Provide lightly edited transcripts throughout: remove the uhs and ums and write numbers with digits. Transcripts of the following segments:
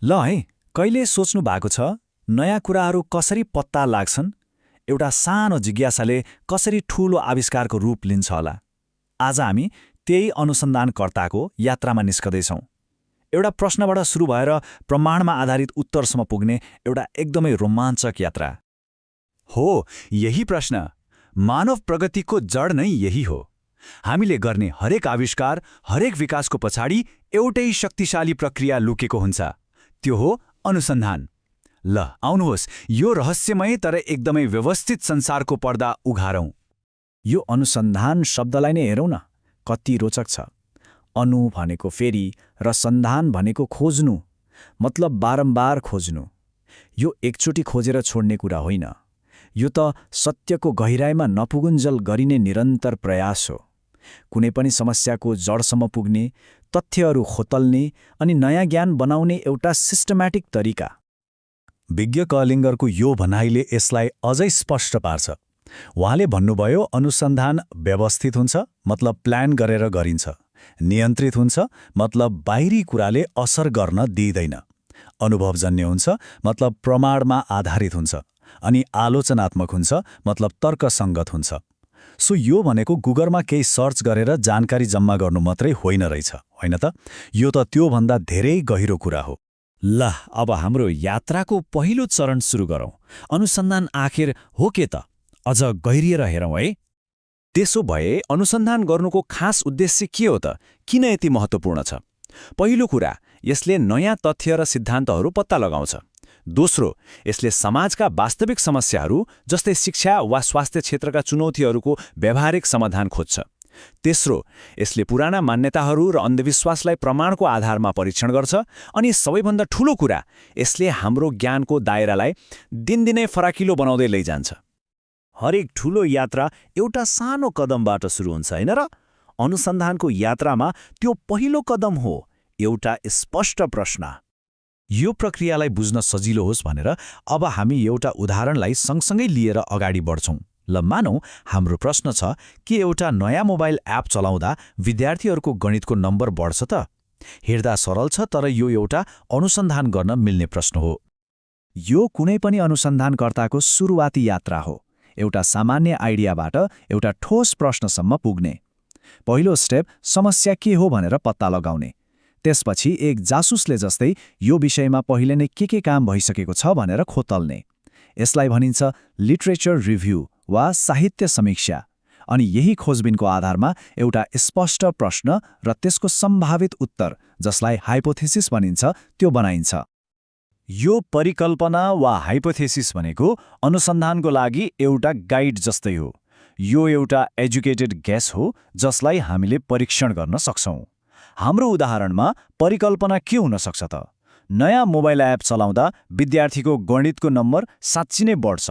ल है, कहिले सोच्नु भएको छ नयाँ कुराहरू कसरी पत्ता लाग्छन्? एउटा सानो जिज्ञासाले कसरी ठूलो आविष्कारको रूप लिन्छ होला? आज हामी त्यही अनुसन्धानकर्ताको यात्रामा निस्कदैछौँ। एउटा प्रश्नबाट सुरु भएर प्रमाणमा आधारित उत्तरसम्म पुग्ने एउटा एकदमै रोमाञ्चक यात्रा। हो, यही प्रश्न। मानव प्रगतिको जड नै यही हो। हामीले गर्ने हरेक आविष्कार, हरेक विकासको पछाडि एउटै शक्तिशाली प्रक्रिया लुकेको हुन्छ। त्यो हो अनुसन्धान। ल आउनुहोस्, यो रहस्यमय तर एकदमै व्यवस्थित संसारको पर्दा उघारौँ। यो अनुसन्धान शब्दलाई नै हेरौँ न, कति रोचक छ। अनु भनेको फेरि र सन्धान भनेको खोज्नु, मतलब बारम्बार खोज्नु। यो एकचोटि खोजेर छोड्ने कुरा होइन। यो त सत्यको गहिराइमा नपुगुन्जेल गरिने निरन्तर प्रयास हो। कुनै पनि समस्याको जडसम्म पुग्ने, तथ्यहरू खोतल्ने अनि नयाँ ज्ञान बनाउने एउटा सिस्टम्याटिक तरिका। विज्ञ कलिङ्गरको यो भनाइले यसलाई अझै स्पष्ट पार्छ। उहाँले भन्नुभयो, अनुसन्धान व्यवस्थित हुन्छ, मतलब प्लान गरेर गरिन्छ। नियन्त्रित हुन्छ, मतलब बाहिरी कुराले असर गर्न दिइँदैन। अनुभवजन्य हुन्छ, मतलब प्रमाणमा आधारित हुन्छ। अनि आलोचनात्मक हुन्छ, मतलब तर्कसङ्गत हुन्छ। सो यो भनेको गुगलमा केही सर्च गरेर जानकारी जम्मा गर्नु मात्रै होइन रहेछ, होइन त? यो त त्योभन्दा धेरै गहिरो कुरा हो। ल अब हाम्रो यात्राको पहिलो चरण सुरु गरौँ। अनुसन्धान आखिर हो के त? अझ गहिरिएर हेरौँ है। त्यसो भए अनुसन्धान गर्नुको खास उद्देश्य के हो त? किन यति महत्त्वपूर्ण छ? पहिलो कुरा, यसले नयाँ तथ्य र सिद्धान्तहरू पत्ता लगाउँछ। दोस्रो, यसले समाजका वास्तविक समस्याहरू जस्तै शिक्षा वा स्वास्थ्य क्षेत्रका चुनौतीहरूको व्यावहारिक समाधान खोज्छ। तेस्रो, यसले पुराना मान्यताहरू र अन्धविश्वासलाई प्रमाणको आधारमा परीक्षण गर्छ। अनि सबैभन्दा ठूलो कुरा, यसले हाम्रो ज्ञानको दायरालाई दिनदिनै फराकिलो बनाउँदै लैजान्छ। हरेक ठूलो यात्रा एउटा सानो कदमबाट सुरु हुन्छ, होइन र? अनुसन्धानको यात्रामा त्यो पहिलो कदम हो, एउटा स्पष्ट प्रश्न। यो प्रक्रियालाई बुझ्न सजिलो होस् भनेर अब हामी एउटा उदाहरणलाई सँगसँगै लिएर अगाडि बढ्छौँ। ल मानौँ हाम्रो प्रश्न छ कि एउटा नयाँ मोबाइल एप चलाउँदा विद्यार्थीहरूको गणितको नम्बर बढ्छ त? हेर्दा सरल छ, तर यो एउटा अनुसन्धान गर्न मिल्ने प्रश्न हो। यो कुनै पनि अनुसन्धानकर्ताको सुरुवाती यात्रा हो, एउटा सामान्य आइडियाबाट एउटा ठोस प्रश्नसम्म पुग्ने। पहिलो स्टेप समस्या के हो भनेर पत्ता लगाउने। त्यसपछि एक जासुसले जस्तै यो विषयमा पहिले नै के काम भइसकेको छ भनेर खोतल्ने। यसलाई भनिन्छ लिटरेचर रिभ्यू वा साहित्य समीक्षा। अनि यही खोजबिनको आधारमा एउटा स्पष्ट प्रश्न र त्यसको सम्भावित उत्तर, जसलाई हाइपोथेसिस भनिन्छ, त्यो बनाइन्छ। यो परिकल्पना वा हाइपोथेसिस भनेको अनुसन्धानको लागि एउटा गाइड जस्तै हो। यो एउटा एजुकेटेड गेस हो जसलाई हामीले परीक्षण गर्न सक्छौँ। हाम्रो उदाहरणमा परिकल्पना के हुन सक्छ त? नयाँ मोबाइल एप चलाउँदा विद्यार्थीको गणितको नम्बर साँच्चै नै बढ्छ।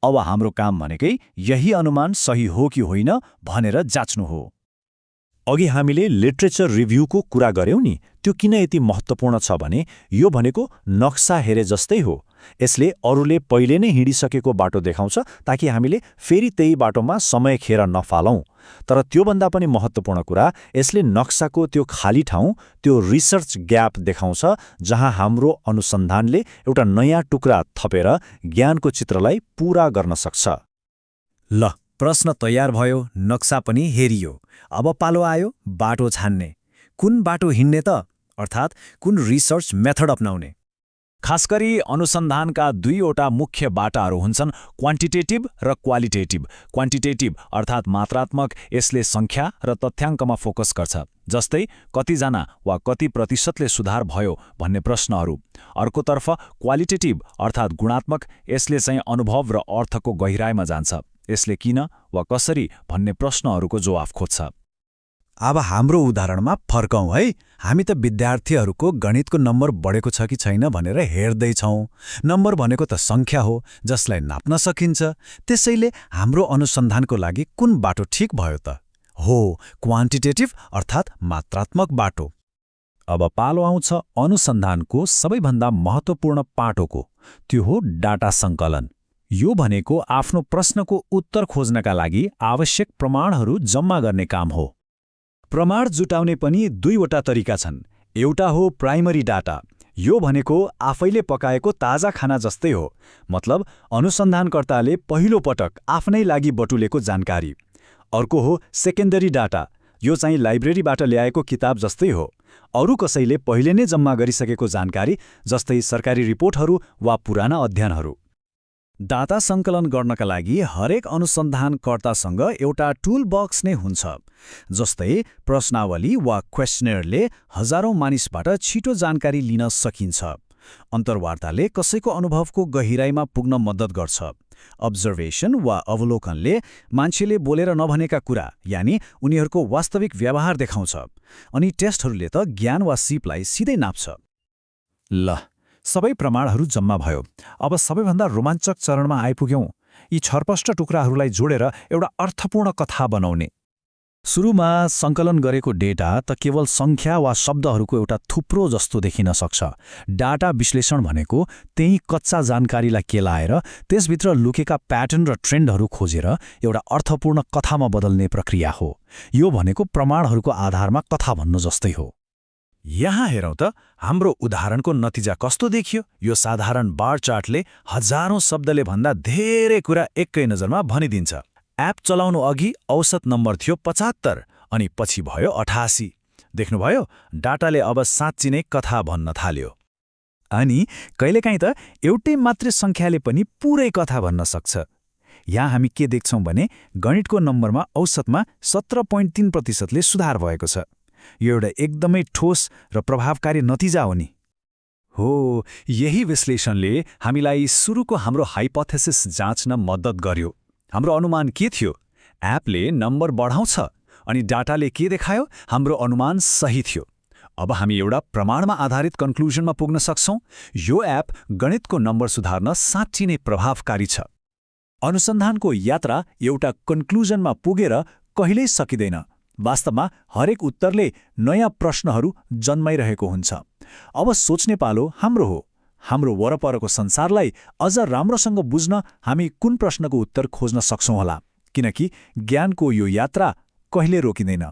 अब हाम्रो काम भनेकै यही अनुमान सही हो कि होइन भनेर जाँच्नु हो। अघि हामीले लिटरेचर रिभ्यूको कुरा गर्यौं नि, त्यो किन यति महत्त्वपूर्ण छ भने यो भनेको नक्सा हेरे जस्तै हो। यसले अरूले पहिले नै हिँडिसकेको बाटो देखाउँछ ताकि हामीले फेरि त्यही बाटोमा समय खेर नफालौँ। तर त्योभन्दा पनि महत्त्वपूर्ण कुरा, यसले नक्साको त्यो खाली ठाउँ, त्यो रिसर्च ग्याप देखाउँछ जहाँ हाम्रो अनुसन्धानले एउटा नयाँ टुक्रा थपेर ज्ञानको चित्रलाई पूरा गर्न सक्छ। ल प्रश्न तयार भयो, नक्सा पनि हेरियो। अब पालो आयो बाटो छान्ने। कुन बाटो हिँड्ने त? अर्थात् कुन रिसर्च मेथड अपनाउने? खासगरी अनुसन्धानका दुईवटा मुख्य बाटाहरू हुन्छन्, क्वान्टिटेटिभ र क्वालिटेटिभ। क्वान्टिटेटिभ अर्थात् मात्रात्मक, यसले सङ्ख्या र तथ्याङ्कमा फोकस गर्छ, जस्तै कतिजना वा कति प्रतिशतले सुधार भयो भन्ने प्रश्नहरू। अर्कोतर्फ क्वालिटेटिभ अर्थात् गुणात्मक, यसले चाहिँ अनुभव र अर्थको गहिराइमा जान्छ। यसले किन वा कसरी भन्ने प्रश्नहरूको जवाफ खोज्छ। अब हाम्रो उदाहरणमा फर्कौँ है। हामी त विद्यार्थीहरूको गणितको नम्बर बढेको छ कि छैन भनेर हेर्दैछौँ। नम्बर भनेको त सङ्ख्या हो जसलाई नाप्न सकिन्छ। त्यसैले हाम्रो अनुसन्धानको लागि कुन बाटो ठिक भयो त? हो, क्वान्टिटेटिभ अर्थात् मात्रात्मक बाटो। अब पालो आउँछ अनुसन्धानको सबैभन्दा महत्त्वपूर्ण पाटोको, त्यो हो डाटा सङ्कलन। यो भनेको आफ्नो प्रश्नको उत्तर खोज्नका लागि आवश्यक प्रमाणहरू जम्मा गर्ने काम हो। प्रमाण जुटाउने पनि दुईवटा तरिका छन्। एउटा हो प्राइमरी डाटा, यो भनेको आफैले पकाएको ताजा खाना जस्तै हो, मतलब अनुसन्धानकर्ताले पहिलो पटक आफ्नै लागि बटुलेको जानकारी। अर्को हो सेकेन्डरी डाटा, यो चाहिँ लाइब्रेरीबाट ल्याएको किताब जस्तै हो, अरू कसैले पहिले नै जम्मा गरिसकेको जानकारी, जस्तै सरकारी रिपोर्टहरू वा पुराना अध्ययनहरू। डाटा सङ्कलन गर्नका लागि हरेक अनुसन्धानकर्तासँग एउटा टुल बक्स नै हुन्छ, जस्तै प्रश्नावली वा क्वेश्चनरले हजारौं मानिसबाट छिटो जानकारी लिन सकिन्छ। अन्तर्वार्ताले कसैको अनुभवको गहिराइमा पुग्न मद्दत गर्छ। अब्जर्भेसन वा अवलोकनले मान्छेले बोलेर नभनेका कुरा, यानि उनीहरूको वास्तविक व्यवहार देखाउँछ। अनि टेस्टहरूले त ज्ञान वा सिपलाई सिधै नाप्छ। ल, सबै प्रमाणहरू जम्मा भयो। अब सबैभन्दा रोमाञ्चक चरणमा आइपुग्यौं, यी छरपष्ट टुक्राहरूलाई जोडेर एउटा अर्थपूर्ण कथा बनाउने। सुरुमा सङ्कलन गरेको डेटा त केवल सङ्ख्या वा शब्दहरूको एउटा थुप्रो जस्तो देखिन सक्छ। डाटा विश्लेषण भनेको त्यही कच्चा जानकारीलाई केलाएर त्यसभित्र लुकेका प्याटर्न र ट्रेन्डहरू खोजेर एउटा अर्थपूर्ण कथामा बदल्ने प्रक्रिया हो। यो भनेको प्रमाणहरूको आधारमा कथा भन्नु जस्तै हो। यहाँ हेरौँ त हाम्रो उदाहरणको नतिजा कस्तो देखियो। यो साधारण बार चार्टले हजारौं शब्दले भन्दा धेरै कुरा एकै नजरमा भनिदिन्छ। एप चलाउनु अघि औसत नम्बर थियो 75 अनि पछि भयो 88। देख्नुभयो, डाटाले अब साँच्ची नै कथा भन्न थाल्यो। अनि कहिलेकाहीँ त एउटै मात्रै सङ्ख्याले पनि पुरै कथा भन्न सक्छ। यहाँ हामी के देख्छौँ भने गणितको नम्बरमा औसतमा 17.3% सुधार भएको छ। यो एउटा एकदमै ठोस र प्रभावकारी नतिजा हो नि। हो, यही विश्लेषणले हामीलाई सुरुको हाम्रो हाइपोथेसिस जाँच्न मद्दत गर्यो। हाम्रो अनुमान के थियो? एपले नम्बर बढाउँछ, अनि डाटाले के देखायो? हाम्रो अनुमान सही थियो। अब हामी एउटा प्रमाणमा आधारित कन्क्लुजनमा पुग्न सक्छौँ। यो एप गणितको नम्बर सुधार्न साँच्चै नै प्रभावकारी छ। अनुसन्धानको यात्रा एउटा कन्क्लुजनमा पुगेर कहिल्यै सकिँदैन। वास्तवमा हरेक उत्तरले नयाँ प्रश्नहरू जन्माइरहेको हुन्छ। अब सोच्ने पालो हाम्रो हो। हाम्रो वरपरको संसारलाई अझ राम्रोसँग बुझ्न हामी कुन प्रश्नको उत्तर खोज्न सक्छौँ होला, किनकि ज्ञानको यो यात्रा कहिले रोकिँदैन।